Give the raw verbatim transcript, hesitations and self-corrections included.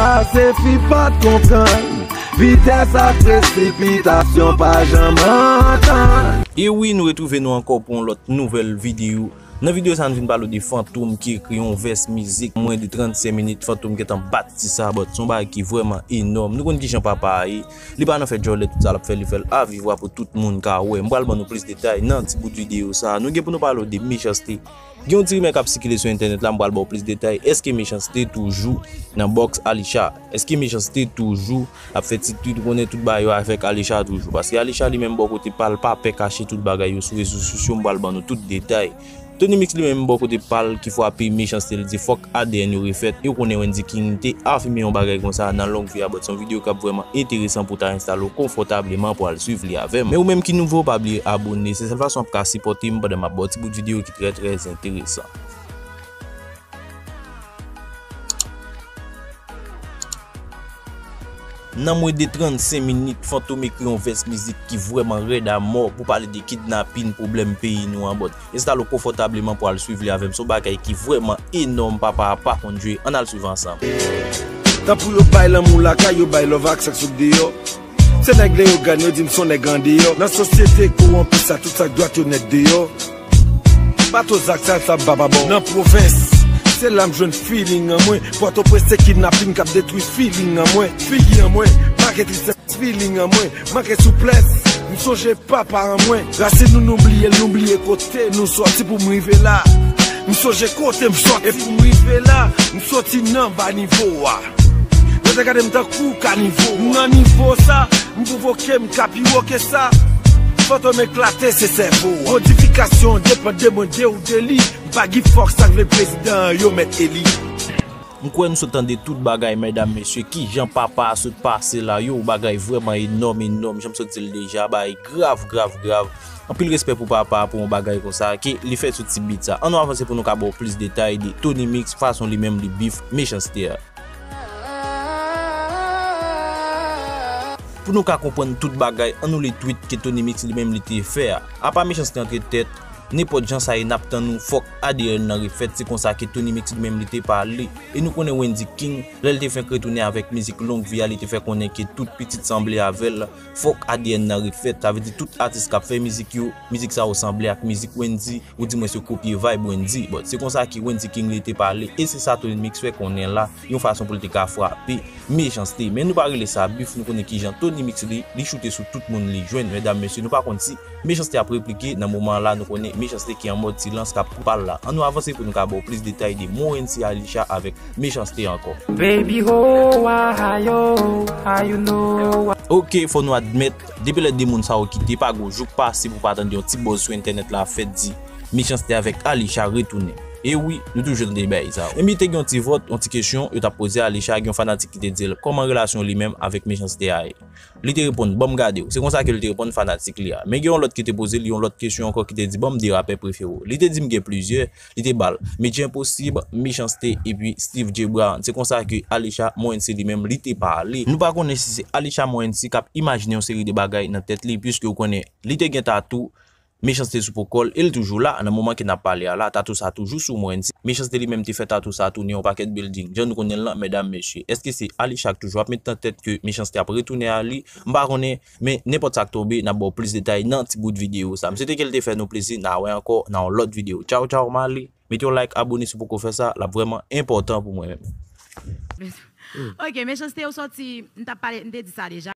Pase fi pa t konprann, vitès ak presipitasyon pa janm antann. E wi, nou retwouve nou ankò pou yon lòt nouvèl videyo. Nan videyo sa, nou vin pale de Fantom ki ekri yon vès mizik, mwen de trannsenk minit, Fantom gentan bat ti sa, but se yon bagay ki vrèman enòm. Nou konn kijan papa a ye, li pa nan fè djòlè, tout sa l ap fè, li fè l avivwa pou tout moun ka wè. M pral ban nou plis detay nan ti bout videyo sa. Nou gen pou nou pale de Mechanste. Gen yon ti rimè k ap sikile sou entènèt la, m pral ba w plis detay. Èske Mechanste toujou nan bòks Alisha? Èske Mechanste toujou ap fè ti, ti, ou konnen, tout bagay yo avèk Alisha toujou? Paske Alisha li menm bò kote pa l pa pè kache tout bagay yo sou rezo sosyo, m pral ban nou tout detay. Tony Mix li menm bò kote pa l ki frape Mechanste, li di fòk A D N yo refèt. E ou konnen Wendy King te afime yon bagay konsa nan long vi a, but se yon videyo k ap vrèman enteresan pou w ta enstale w konfòtableman pou al swiv li avè m. Men ou menm ki nouvo, pa bliye abòne. Se sèl fason w ap ka sipòte m pandan m ap ba w ti bout videyo ki trè, trè enteresan. Nan mwen de trannsenk minit, Fantom ekri yon vès mizik ki vrèman rèd a mò pou pale de kidnapin, pwoblèm peyi nou an, but enstale w konfòtableman pou al swiv li avè m. Se yon bagay ki vrèman enòm, papa a pa konn jwe. Ann al swiv ansanm. Tanpri yo bay lanmou lakay, yo bay love ak sèks sot deyò. Se nèg Leyogàn yo di m se yon nèg andeyò. Nan sosyete kowonpi sa, tout sa k dwat yo nèt deyò. Bato zak sa, sa baba bò. Nan pwovens, se la m jwenn feeling an mwen. Pòtoprens se kidnapin k ap detwi feeling an mwen. Figi an mwen, manke tristès, feeling an mwen, manke souplès. M sonje papa an mwen. Rasin nou, nou bliye l, nou bliye kote nou sòti pou m rive la. M sonje kote m sòti. E pou m rive la, m soti nan ba nivo a. Yo te gade m tankou kanivo. M nan nivo sa, m pwovoke m ka pi wo ke sa. Fantom eklate se sèvo a. Modifikasyon depann de mwen, de ou de li. M pa gi fòk sa k vle prezidan an yo mèt eli. M kwè nou sot tande tout bagay, medam, mesye, kijan papa a sot pase la, yo, bagay vrèman enòm, enòm, jan m sot di l deja, bagay grav, grav, grav. Anpil respè pou papa a pou yon bagay konsa, ke li fè sou ti beat sa. Ann nou avanse pou nou ka ba w plis detay de Tony Mix, fason li menm li beef Mechanste a. Pou nou ka konprann tout bagay, ann nou li tweet ke Tony Mix li menm li te fè a. Apa Mechanste antre tèt, nenpòt jan sa ye, n ap tann ou, fòk A D N nan refèt, se konsa ke Tony Mix li menm li te pale. E nou konnen Wendy King, lè l te fenk retounen avèk mizik Long Vi a, li te fè konnen ke tout pitit sanble avè l, fòk A D N nan refèt. Sa vle di tout atis k ap fè mizik yo, mizik sa yo sanble ak mizik Wendy, oudimwens yo kopye vibe Wendy. But se konsa ke Wendy King li te pale, e se sa Tony Mix fè konnen la, yon fason pou l te ka frape Mechanste. Men nou pa rele sa beef, nou konnen kijan Tony Mix li, li choute sou tout moun li jwenn. Medam, mesye, nou pa konn si Mechanste ap replike nan moman la, nou konnen Mechanste ki an mòd silans k ap pale la. Ann nou avanse pou nou ka ba w plis detay de Morency, Alisha avèk Mechanste ankò. Baby ho, why, oh, how you know? Ok, fò nou admèt, depi lè de moun sa yo kite, pa gwo jou k pase pou pa tande yon ti buzz sou entènèt la fèt di Mechanste avèk Alisha retounen. E wi, nou toujou tande bagay sa yo. Ebyen, te gen yon ti vòt, yon ti kesyon, yo t ap poze Alisha, gen yon fanatik ki te di l kòman relasyon li menm avèk Mechanste a ye. Li te reponn, "Ban m gade w." Se konsa ke li te reponn fanatik li a. Men gen yon lòt ki te poze li yon lòt kesyon ankò ki te di, "Ban m de rapè prefere w." Li te di, "M gen plizyè." Li te ba l Medjy Enposib, Mechanste, epi Steve J Brown. Se konsa ke Alisha Morency li menm, li te pale. Nou pa konnen si se Alisha Morency k ap imajine yon seri de bagay nan tèt li, piske ou konnen, li te gen tatou Mechanste sou po kò l, e l toujou la, nan moman ke n ap pale a la, tatou sa toujou sou Morency. Mechanste li menm te fè tatou sa tounen yon pakèt building. Jan nou konnen l lan, medam, mesye. Èske se Alisha k toujou ap met nan tèt ke Mechanste ap retounen a li? M pa konnen, men nenpòt sa k tonbe, n ap ba w plis detay nan ti bout videyo sa. M swete ke l te fè nou plezi, n a wè ankò nan yon lòt videyo. Tchaw, tchaw, m ale. Mete yon like, abòne si w poko fè sa, l ap vrèman enpòtan pou mwen menm. Ok, Mechanste ou sòti, m t ap pale, m te di sa deja.